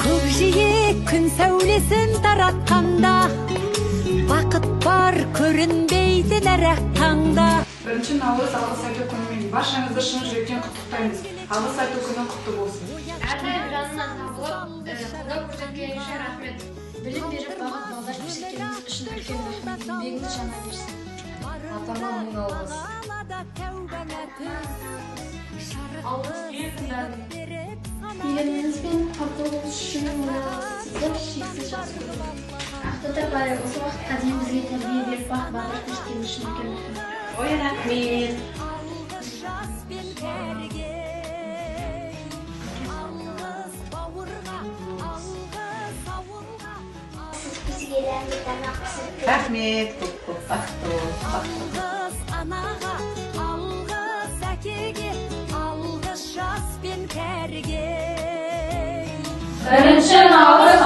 Көкжиек күн сәулесін таратқанда, бақыт бар көрінбейтін әр ақ таңда. 1 наурыз Алғыс айту күнімен баршаңызды шын жүректен құттықтаймыз! Алғыс айту күні құтты болсын! Әрдайым жанынан табылып, қолдау көрсеткені үшін рахмет. Білім беріп, бағыт бағдар көрсеткеніңіз үшін үлкен рахмет. Еңбегіңіз жана берсін. Атама мың алғыс. Алғыс Мейіріміңіз бен қамқорлығыңыз үшін мың алғыс. Сізді шексіз жақсы көремін. Ақтоты апай, осы уақытқа дейін бізге тәрбие беріп, бағыт бағдар көрсеткеніңіз үшін үлкен рахмет. Ой, рахмет. Жас пен кәріге алғыс, бауырға алғыс, ауылға. Сіз бізге дәмді тамақ пісіріп Рахмет көп көп, бақытты бол, бақытты. Алғыс анаға, алғыс әкеге, алғыс жас пен кәріге. 1 наурыз.